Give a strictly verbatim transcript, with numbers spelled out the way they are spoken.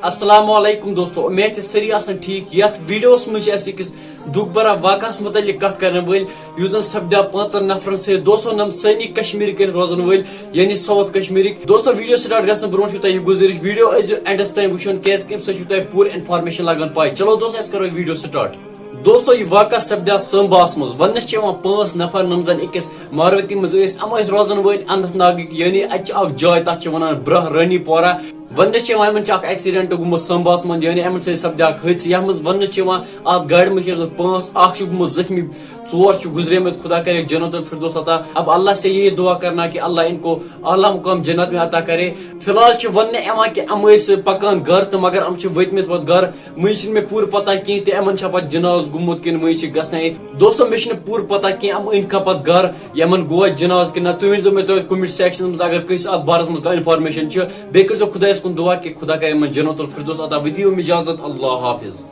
السلام علیکم دوستو، امید چھِ سٲری آسان ٹھیٖک۔ یتھ ویڈیوس منٛز چھِ أسۍ أکِس دُکھ بھرا واقعس متعلق کتھ کرن وٲلۍ، یُس زن سپدیو پانٛژن نفرن سۭتۍ۔ دوستو، نم سٲنی کشمیٖرٕکۍ ٲسۍ روزن وٲلۍ، یعنی ساؤتھ کشمیٖرٕکۍ۔ دوستو، ویڈیو سٹارٹ گژھنہٕ برونٛہہ چھُو تۄہہِ یہِ گُزٲرِش، ویڈیو ٲسۍزیو اینڈس تام وٕچھُن، کیازِ کہِ امہِ سۭتۍ چھُو تۄہہِ پوٗرٕ انفارمیشن لگان پاے۔ چلو دوستو، أسۍ کرو ویڈیو سٹارٹ۔ دوستو، یہِ واقعہ سپدیو سمباہس منٛز۔ وننہٕ چھِ یِوان پانٛژھ نفر، نم زن أکِس ماروتی منٛز ٲسۍ۔ یِم ٲسۍ روزان وٲلۍ اننت ناگٕکۍ، یعنی اتہِ چھِ اکھ جاے، تتھ چھِ ونان برہ رانی پورہ۔ وننہٕ چھِ یِوان، یِمن چھِ اکھ ایکسیڈنٹ گوٚمُت سمباہس منٛز، یعنی یِمن سۭتۍ سپدیو اکھ حٲدثہٕ۔ یتھ منٛز وننہٕ چھِ یِوان، اتھ گاڑِ منٛز چھِ ٲسمٕتۍ پانٛژھ، اکھ چھُ گوٚمُت زخمی، ژور چھِ گُزریمٕتۍ۔ خدا کرے جنت الفردوس عطا۔ اب اللہ سے یہی دعا کرنا کہ اللہ ان کو اعلیٰ مقام جنت میں عطا کرے۔ فی الحال چھِ وننہٕ یِوان کہِ یِم ٲسۍ پکان گرٕ تہٕ مگر یِم چھِ وٲتمٕتۍ پتہٕ گرٕ۔ وۄنۍ چھِنہٕ مےٚ پوٗرٕ پتہ کینٛہہ تہِ یِمن چھا پتہٕ جناز گوٚمُت کِنہٕ وۄنۍ چھِ گژھنَے۔ دوستو، مےٚ چھِنہٕ پوٗرٕ پتہ کینٛہہ یِم أنۍ کھا پتہٕ گرٕ، یِمن گوٚوا جناز کِنہٕ نہ۔ تُہۍ ؤنۍزیو مےٚ توتہِ comment sectionس منٛز اگر کٲنٛسہِ اتھ بارس منٛز کانٛہہ انفارمیشن چھِ۔ بیٚیہِ کٔرۍزیو خۄدایس کُن دعا کہِ خۄدا کرِ یِمن جنت الفردوس عطا۔ ودِیو مےٚ اجازت، اللہ حافظ۔